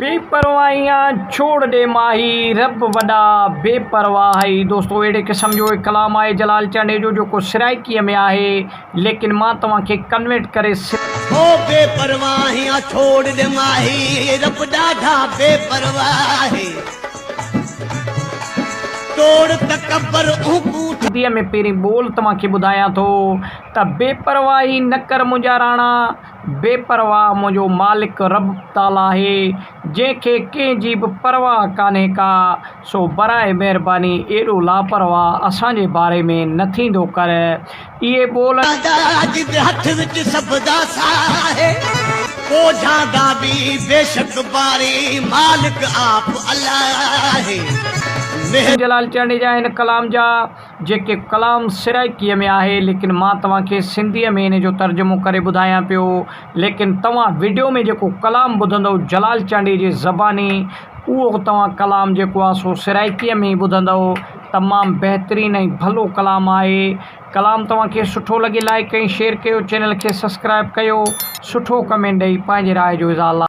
بي پرواهيان ڇوڙ ڏي ماهي رب وڏا بي پرواهه هي دوستو اهڙي قسم جو هڪ ڪلام آهي جلال چانڊيي جو جيڪو سرائيڪيء ۾ آهي ليڪن مان توهان کي ڪنورٽ ڪري. او بي پرواهيان ڇوڙ ڏي ماهي رب ڏاڍا بي پرواهه ٽوڙ تڪبر اونڪون. سنڌيء ۾ پهرين ٻول توهان کي ٻڌايان ٿو ته بي پرواهي نه ڪر منهنجا راڻا بي پرواهه منهنجو مالڪ رب تعاليٰ آهي، جنهن کي ڪنهن جي به پرواهه ڪانهي ڪا، سو براء مهرباني ايڏو لاپرواهه اسان جي باري ۾ نه ٿيندو ڪر. اهي ٻول. جنهن هٿ وچ سڀ دا ساهي، ڪو جھاندا به بيشڪ باري، مالڪ آپ الله آهي. مهر. جلال چانڊيي جا هن ڪلام جا جيڪي ڪلام سرائيڪيء ۾ آهي ليڪن مان توهان کي سنڌيء ۾ ان جو ترجمو ڪري ٻڌايان پيو ليڪن توهان وڊيو ۾ جيڪو ڪلام ٻڌندؤ جلال چانڊيي جي زباني اهو توهان ڪلام جيڪو آهي سو سرائيڪيء ۾ ئي ٻڌندؤ تمام بهترين ۽ ڀلو ڪلام آهي ڪلام توهان کي سٺو لڳي لائيڪ ۽ شيئر ڪيو چينل کي سسڪرائب ڪيو سٺو ڪمينٽ ڏئي پنهنجي راء جو اظهار.